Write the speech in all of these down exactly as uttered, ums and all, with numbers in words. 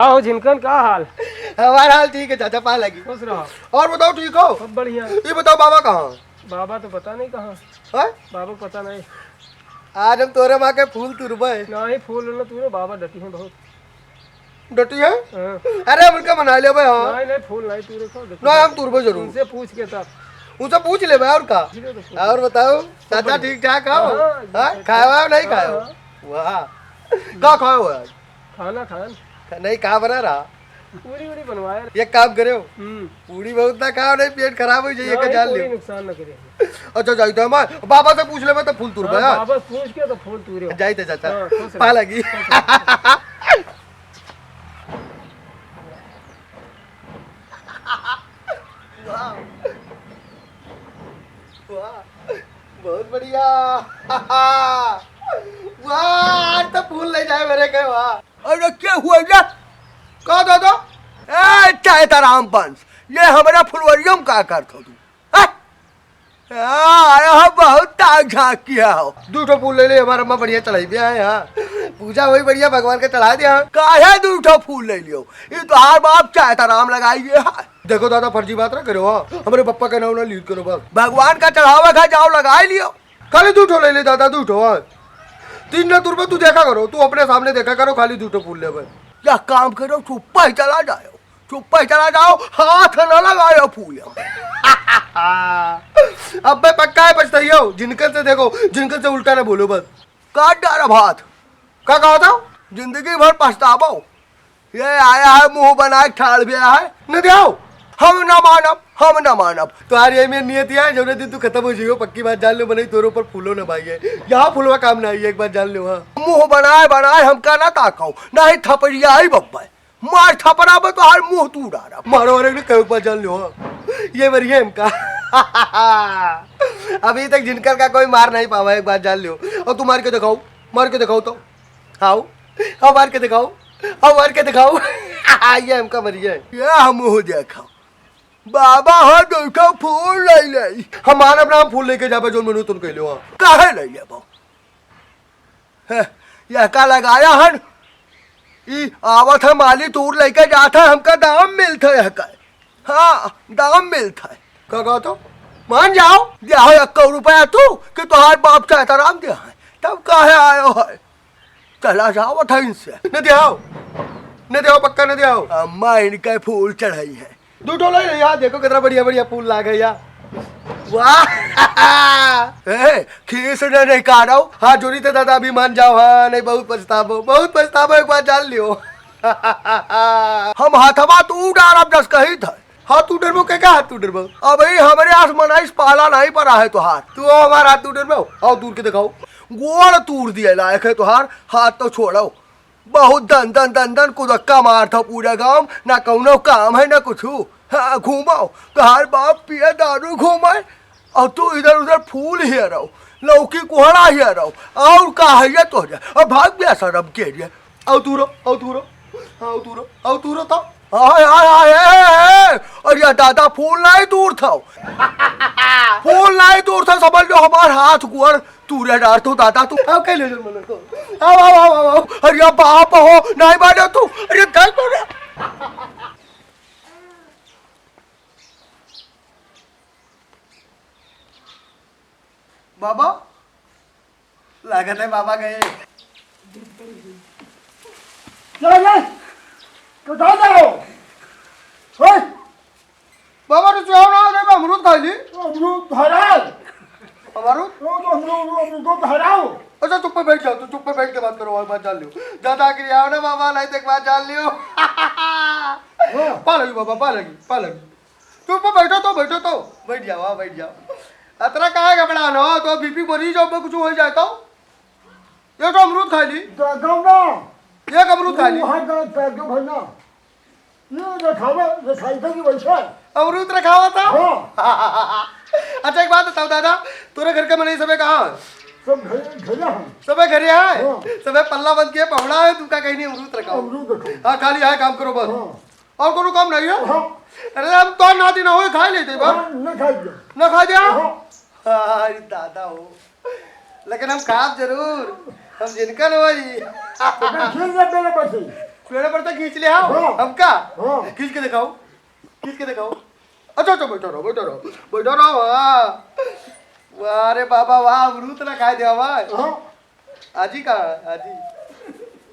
आओ झिनकन, का हाल? हमार हाल ठीक है चाचा, पाँव लागी। खुश रहो। और बताओ, ठीक हो? सब बढ़िया। ये बताओ, बाबा कहाँ? बाबा तो पता नहीं कहाँ। हैं? बाबा को पता नहीं। आज हम तोरे माँ के फूल तुरबे। नहीं, फूल ना तुरे, बाबा डटी हैं बहुत। डटी है? हाँ। अरे, हम उनका मना लेबे, हाँ। नहीं, नहीं, फूल नहीं तुरे, कौन डटी? नहीं, हम तुरबे जरूर। उनसे पूछ के तब। उनसे पूछ लेबे, और का? पूछ ले तो पूछ। और बताओ, चाचा बढ़िया। ठीक ठाक हो? हाँ, हाँ, हाँ, ठीक खाए ठाक। वाए नहीं हाँ, खाए हो? हाँ। वाह। का खाए हो आज? खाना खान। नहीं, का बना रहा? पूरी वूरी बनवाए। एक काम करे हो, हम्म। पूरी बहुत ना खाओ, नहीं पेट खराब हो जाइए, नहीं, का जान पूरी लियो। नुकसान ना करे। अच्छा, जाई तो हमार बाबा से पूछ लेबे तो फूल तुरबे, हाँ, हाँ? बाबा से पूछ के तो फूल तुरे हो। जाई तो चाचा, हाँ, खुश रहो। पाँव लागी। खुश रहो। वाह। वाह, बहुत बढ़िया। वाह, आज तो फूल ले जाए मेरे के, वाह। अरे, के हुआ रे? का दादा? ए, चैताराम वंश, ये हमारा फुलवरिया में का करत हो तू? हैं? आ, आया हो, बहुत ताक झाँक किया हो। दू ठो फूल ले ले, हमार अम्मा बढ़िया चढ़ाई भी है, हाँ। पूजा होई बढ़िया, भगवान के चढ़ा दिया। काहे दू ठो फूल ले लियो? ये तोहार बाप चैताराम लगाई है। देखो दादा, फर्जी बात ना करो, हाँ। हमरे पप्पा के नाम ना लीड करो बस। भगवान का चढ़ावा खा जाओ, लगाई लियो। खाली दू ठो ले ले दादा, दू ठो, हाँ। तीन ना तुरबे, तू देखा करो, तू अपने सामने देखा करो, खाली दू ठो फूल लेबे। या काम करो, चुप्पा ही चला जाओ, चुप्पा ही चला जाओ, हाथ ना लगाओ फूल। अबे पक्का है पछताइयो, जिनकन से देखो, जिनकन से उल्टा ना बोलो बस। काट डालब हाथ। का कहा था? जिंदगी भर पछताबो। ये आया है, मुंह बनाए ठाड़ भी आया है। न दियाओ। हम ना मानब, हम ना मानब। तुम्हारी यही मेरी नियत है, जौने दिन तू खत्म हो जाइयो, पक्की बात जान लो, मनई तोरे ऊपर फूलो ना भाई है। यहाँ फूलवा काम ना आई है, एक बात जान लो, हाँ। मुंह बनाए बनाए हमका ना ताकाओ, ना ही थपड़ियाई बब्बे। मार थपड़ा में तोहार मुंह तू डारा। मारो और एक कहे, एक बात जान लो, हाँ। ये मरिए हमका। अभी तक जिनकर का कोई मार नहीं पावा, एक बात जान लो। और तू मार के दिखाओ, मार के दिखाओ तो। आओ, आओ मार के दिखाओ, आओ मार के दिखाओ। ये हमका मरिए। ये हम मुंह देखा। बाबा हो, दू ठो फूल ले ले। हम मानब ना, हम फूल लेके जाबे, जौन मनु तुम कहले हो। काहे ले लेबो? हैं, यह का लगाया हन? ई आवत है, माली तूर लेके जात है, हमका दाम मिलत है यह का। हाँ, दाम मिलत है। का कहत हो? मान जाओ। दिया हो एक रुपया तू कि तोहार बाप चैताराम दिया है, तब काहे आयो है? चला जाओ ठइन से। न दियाओ, न दियाओ, पक्का न दियाओ। अम्मा इनके फूल चढ़ाई है। दू ठो ले ले यार, देखो कितना बढ़िया बढ़िया फूल लागे यार। वाह। ए, खीस ने नहीं काढ़ो। हाँ, जोरी ते दादा अभी मान जाओ। हाँ, नहीं बहुत पछताबो, बहुत पछताबो, एक बार जान लियो। हम हाथवा तू डारब जस कही था। हाथ तू डरबो के का हाथ तू डरबो? अबे हमरे आस मनाइस पाला नहीं पड़ा है तोहार। तू आओ हमार हाथ तू डरबो। आओ दूर के दिखाओ। गोड़ तूर दिए लायक है तोहार, हाथ तो छोड़ो। बहुत दन दन दन दन कुदक्का मारत हो पूरा गांव, ना कौनो काम है ना कुछू। हाँ, घूमो, तोहार बाप पिए दारू घूमे, और तू इधर उधर फूल हेरो, लौकी कोहड़ा हेरो, और का है ये तोहरे? अब भाग गया सरम के लिए। आओ तू रो, आओ तू रो, आओ तू रो, आओ तू रो तो। हाय, हाय, हाय, ए, ए, ए, अरे दादा, फूल नहीं दूर था। फूल नहीं दूर था, समझ लो हमार हाथ गोड़ तू रे डार तू दादा तू। आओ, कह ले जो मनो तो। आओ, आओ, आओ, आओ, आओ। अरे बाप हो, नहीं मानो तू। अरे दल तो रे। बाबा, लागत है बाबा गए। चल, चल। तो जा, जाओ। ओए। बाबा, तू चाहो ना, अरे, अमरूद खा ली। अमरूद धराओ। अमरूद? वो तो अमरूद, अमरूद धराओ। अच्छा, चुप पे बैठ जाओ, तू चुप पे बैठ के बात करो, और बात जान लियो। ज्यादा आखिरी आओ ना बाबा, नहीं तो एक बात जान लियो। हाँ। पा लगी बाबा, पा लगी, पा लगी। तू ऊपर बैठो तो, बैठो तो, बैठ जाओ, हाँ, बैठ जाओ। अतरा काहे घबरान हो? तो बीपी मरीज हो, कुछ हो जाए तो? ये तो अमरूद खा ली। द-, दो ना। एक अमरूद खा ली। वहाँ का, का, दो भर ना। ये रखावा, रखाई था कि वैसा। अमरूद रखावा था? हाँ। अच्छा, एक बात बताओ दादा, तोरे घर के मनई सबे कहाँ? सब घर, घरे हैं। सबे घरे हैं? हाँ। सबे पल्ला बंद किए, पहुड़ा है, तू का कहीं नहीं अमरूद रखाओ। अमरूद रखाओ। हाँ, खाली है काम करो बस। हाँ। और कोनो काम नहीं है? हाँ। अरे, हम तो नाती ना होए, खा लेते बा। हाँ, न खा दिया। न खा दिया? हाँ। अरे दादा हो, लेकिन हम खाब जरूर, हम जिनका न होई। तो फिर खेल ले मेरे पास ही। पेड़ पर से खींच ले आओ। हाँ। हमका? हाँ। खींच के दिखाओ, खींच के दिखाओ। अच्छा, अच्छा, बैठा रहो, बैठा रहो, बैठा रहो। वाह, वाह रे बाबा, वाह, अमरूद ना खाए दे हमार। हाँ। आजी कहाँ है? आजी।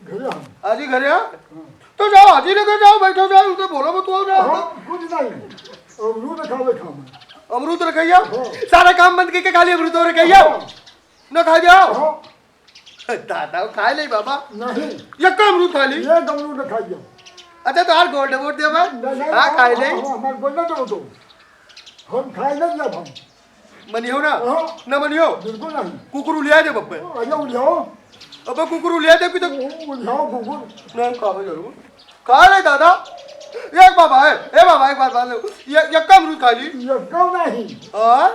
घरे हम। आजी घरे है? हाँ। तो जाओ, आजी लेके जाओ, बैठो जाओ, उनसे बोलो, बतुआओ ना। हाँ, कुछ नहीं। अमरूद खावे खावे। अमरूद रखैया? हाँ। सारा काम बंद करके खाली अमरूद रखैया? हाँ। ना खाए दे? हाँ। दादा, खाए ले बाबा। नहीं। यक्का अमरूद खा ली। ये अमरूद खाइए। अच्छा, तो यार गोल्ड वोट दे बा? नहीं, नहीं, हाँ, हम, खाए ले। हम, हम, हमारे गोल्ड वोट दो। हम खाए नहीं जब हम। मनियो ना? हाँ। ना मनियो? बिल्कुल नहीं। कुकुर उलिया दे बब्बे। अरे उलियाओ। अबे कुकुर उलिया दे कि तो वो उलियाओ कुकुर। नहीं, खावे जरूर। खा ले दादा। एक बाबा है, ए बाबा, एक बात, बात ले। ये, यक्का अमरूद खा ली। यक्का नहीं। हाँ?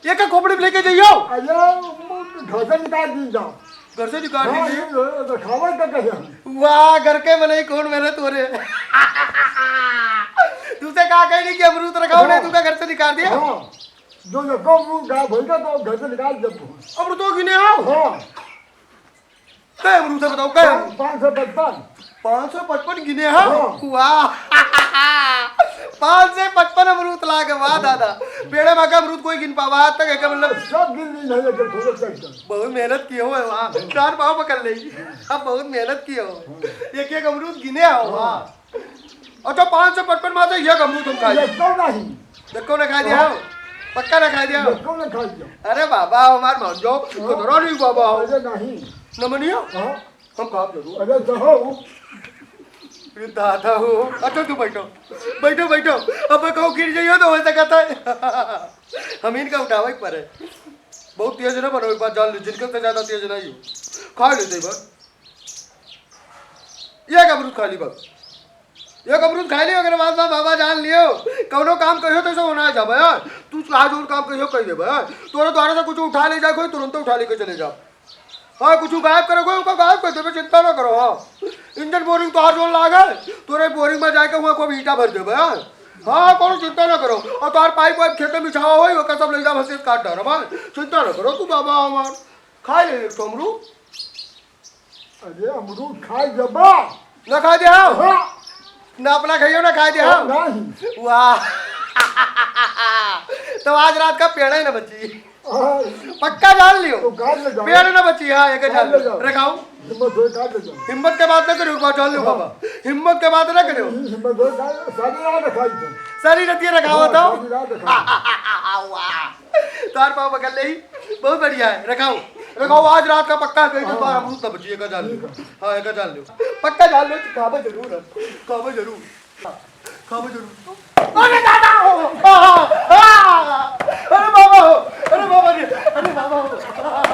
ये का खोपड़ी में लेके जाइयो? अरे, घर से निकाल दी जाओ। घर से निकाल हाँ, दी ये, जाइयो? ये तो खावा का कहे हम। वाह, घर के मनई कौन मेहनत हो रे। तुझसे कहा कहीं नहीं कि अमरूद रखाओ, हाँ। नहीं, तू का घर से निकाल दिया? हाँ, जो ये कम रूप गायब होइगा तो घर से निकाल जब। अमरूद तो गिने आओ। हाँ। कै अमरूद है बताओ, कै? पाँच, पाँच सौ पचपन। पाँच सौ पचपन गिने हैं? हाँ। वाह। पाँच सौ पचपन अमरूद लागे, वाह दादा। पेड़े में का अमरूद कोई गिन पावा आज तक, एक मतलब सब गिन ली नहीं, लेकिन थोड़े चल चल। बहुत मेहनत किए हो, वाह। चार पाँव पकड़ ले। अब बहुत मेहनत किए हो। एक एक अमरूद गिने हो, वाह। अच्छा, पाँच सौ पचपन में से एक अमरूद हम खाई। एक तो नहीं। देखो ना खाई दिया हो? पक्का ना खाई दिया हो? देखो ना खाई दिया। अरे बाबा, हमार मान जाओ, हाँ। कतरा नहीं बाबा हो। अरे नहीं। न मनियो? हाँ। हम काम जरूर। अरे जाओ। अरे दादा हो। अच्छा, तू बैठो। बैठो, बैठो। अब कहूँ गिर जाइयो तो हो सकता है। हम इनका उठावे के पड़े। बहुत तेज ना बनो, एक बात जान लो, जिनके से ज्यादा तेज नहीं हो। खा लेते बस। एक अमरूद खा ली बस। एक अमरूद खा ली, ओकरे बाद में बाबा जान लियो, कौनो काम कहियो तो ऐसे होना है जाबे, हाँ? तू चाहे जोन काम कहियो कह देबे, हाँ? तोरे द्वारा से कुछ उठा ले जाए कोई, तुरंत उठा लेके चले जाओ। हाँ, कुछ गायब करे कोई, ओका गायब कर देबे, चिंता ना करो, हाँ। इंजन बोरिंग तोहार जोन लागे, तोरे बोरिंग में जाके वहाँ कोई ईंटा भर देबे, हाँ? हाँ, कोनो चिंता ना करो। और तोहार पाइप वाइप खेते में बिछावा होई, ओका सब ले जा, भैंस काट डारब, हाँ? चिंता ना करो तू बाबा हमार। खा ले एक ठो अमरूद। अरे अमरूद खाए जबा। ना खाए दे हम। हाँ। ना अपना खाइयो ना खाए दे हम। नहीं। वाह। तो आज रात का पेड़ा ही ना बची। हाँ। पक्का जान लियो। तो काट ले जाओ। पेड़ ना बची, हाँ, एक काट जान ले लियो। जाओ। रखाओ। हिम्मत होए काट ले जाओ। हिम्मत के बात ना करो, एक बार जान लियो हाँ। बाबा। हिम्मत के बात ना करो। हिम्मत होए काट, सारी रात रखाई तुम। सारी रतिया रखाओ हाँ, तो। सारी रात रखाई। वाह। तार पाँव पकड़ ले ही। बहुत बढ़िया है, रखाओ, रखाओ, आज रात का पक्का कही दो, हाँ। बार अमरूद ना बची, एका जान लो। ठीक है। हाँ, एका जान लो, पक्का जान लो, खाबे जरूर है, खाबे जरूर, खाबे जरूर। अरे दादा हो, आ, आ, अरे बाबा हो, अरे बाबा रे, अरे बाबा हो।